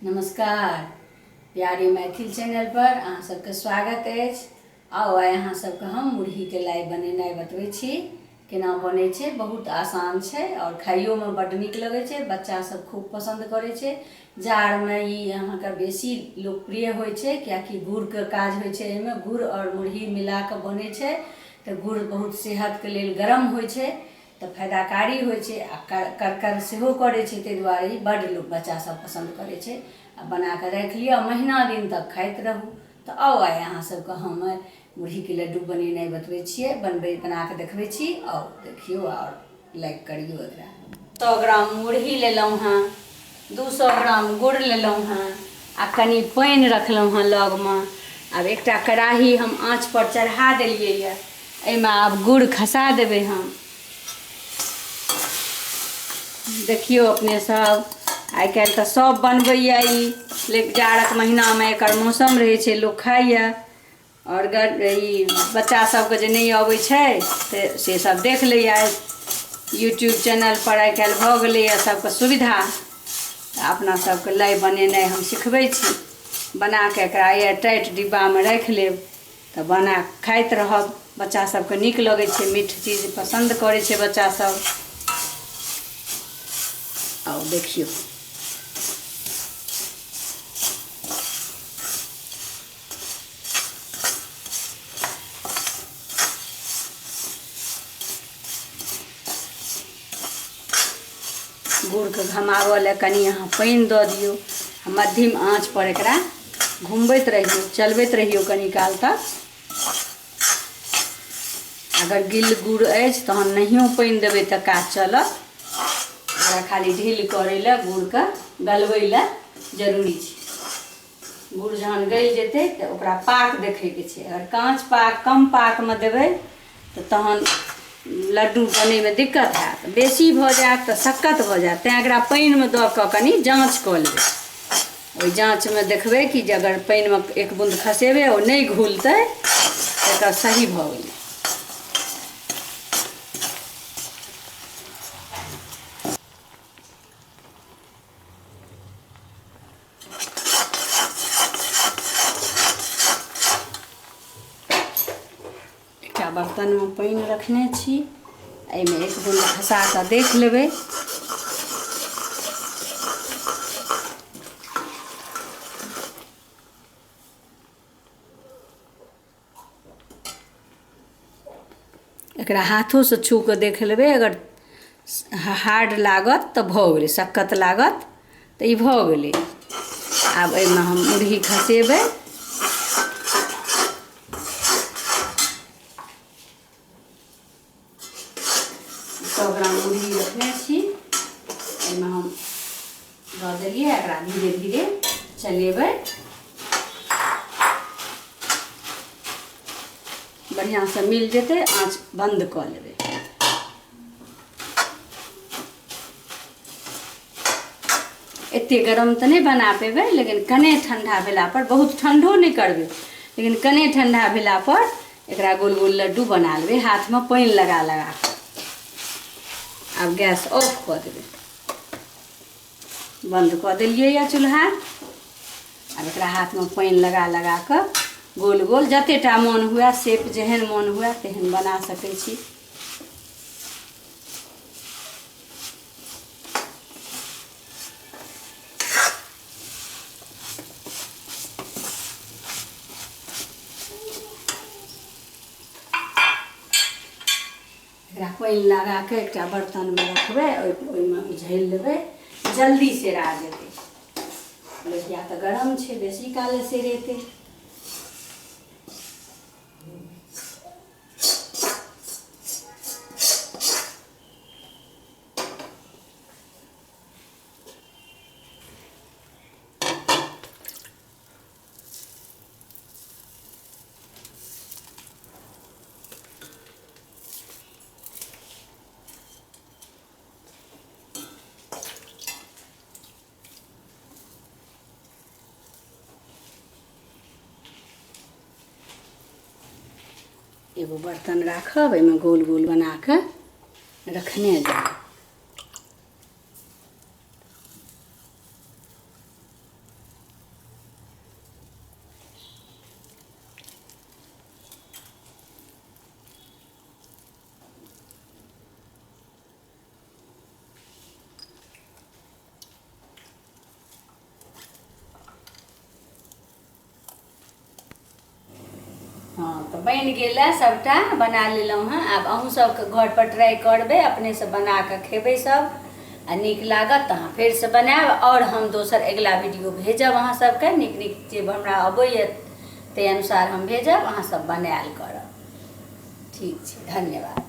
नमस्कार। प्यारी मैथिल चैनल पर अहाँ सबके स्वागत अछि। आउ आइ अहाँ सबके हम मुरहीके लाइ बनेनाइ बतबै छी, केना बनै छै। बहुत आसान छै आओर खाइयोमे बड्ड नीक लगै छै, बच्चा सब खूब पसन्द करै छै। जाड़मे ई अहाँके बेसी लोकप्रिय होइ छै, कियाकि गुड़के काज होइ छै एहिमे। गुड़ आओर मुरही मिलाकऽ बनै छै तऽ गुड़ बहुत सेहतके लेल गरम होइ छै, तऽ फायदाकारी होइ छै आ करकर सेहो करै छै। ताहि दुआरे ई बड्ड लोक बच्चा सब पसन्द करै छै। आ बनाकऽ राखि लिअ, महीना दिन तक खाइत रहू। तऽ आउ आइ अहाँ सबके हम मुरहीके लड्डू बनेनाइ बतबै छियै, बनबै बनाकऽ देखबै छी। आउ देखियौ आओर लाइक करियौ एकरा। 100 ग्राम मुरही लेलहुँ हँ, 200 ग्राम गुड़ लेलहुँ हँ आ कनि पानि रखलहुँ हँ लगमे। आब एकटा कड़ाही हम आँचपर चढ़ा देलियै यऽ, एहिमे आब गुड़ खसा देबै हम। देखियौ अपने सब, आइ काल्हि तऽ सब बनबैए ई। लेकिन जाड़क महीनामे एकर मौसम रहै छै, लोक खाइए। आओर ई बच्चा सबके जे नहि अबै छै तऽ से सब देख लैए यूट्यूब चैनलपर। आइ काल्हि भऽ गेलैए सबके सुविधा। तऽ अपना सबके लाइ बनेनाइ हम सिखबै छी। बनाकऽ एकरा एयर टाइट डिब्बामे राखि लेब तऽ बना खाइत रहब। बच्चा सबके नीक लगै छै, मीठ चीज पसन्द करै छै बच्चा सब। आउ देखियौ, गुड़के घमाबऽ लए कनि अहाँ पानि दऽ दियौ। मध्यम आँचपर एकरा घुमबैत रहियौ, चलबैत रहियौ कनि काल तक। अगर गिल गुड़ अछि तहन नहियो पानि देबै तऽ काज चलत। एकरा खाली ढील करै लए, गुड़के गलबै लए जरूरी छै। गुड़ जहन गलि जेतै तऽ ओकरा पाक देखैके छै। अगर काँच पाक कम पाकमे देबै तऽ तहन लड्डू बनैमे दिक्कत हैत, बेसी भऽ जायत तऽ सक्कत भऽ जायत। तैँ एकरा पानिमे दऽ कऽ कनि जाँच कऽ लेबै। ओहि जाँचमे देखबै कि जे अगर पानिमे एक बूँद खसेबै ओ नहि घुलतै तऽ एकर सही भऽ गेलै। एकटा बर्तनमे पानि रखने छी, एहिमे एक बूँद खसा कऽ देख लेबै। एकरा हाथोसँ छू कऽ देख लेबै, अगर हार्ड लागत तऽ भऽ गेलै, सक्कत लागत तऽ ई भऽ गेलै। आब एहिमे हम मुरही खसेबै। 100 ग्राम मुरही रखने छी, एहिमे हम दऽ देलियै। एकरा धीरे धीरे चलेबै, बढ़िआँसँ मिल जेतै। आँच बन्द कऽ लेबै। एते गरम तऽ नहि बना पेबै, लेकिन कने ठण्डा भेलापर, बहुत ठण्डो नहि करबै, लेकिन कने ठण्डा भेलापर एकरा गोल गोल लड्डू बना लेबै हाथमे पानि लगा लगा कऽ। आब गैस ऑफ कऽ देबै। बन्द कऽ देलियै यऽ चूल्हा। आब एकरा हाथमे पानि लगा लगा कऽ गोल गोल जतेक टा मोन हुए, शेप जेहन मोन हुए तेहन बना सकै छी। एकरा पानि लगा कऽ एकटा बर्तनमे रखबै, ओहिमे उझलि लेबै, जल्दी सेरा जेतै। लोहिया तऽ गरम छै, बेसी काल सेरेतै। एगो बर्तन राखब, एहिमे गोल गोल बना कऽ रखने जायब। तऽ बनि गेल है सभटा बना लेलहुँ हेँ। आब अहूँ सभके घरपर ट्राइ करबै, अपनेसँ बना कऽ खेबै सभ आ नीक लागत तऽ अहाँ फेरसँ बनायब। आओर हम दोसर अगिला वीडियो भेजब अहाँ सबके, नीक नीक जे हमरा अबैए ताहि अनुसार हम भेजब, अहाँ सब बनायल करब। ठीक छै, धन्यवाद।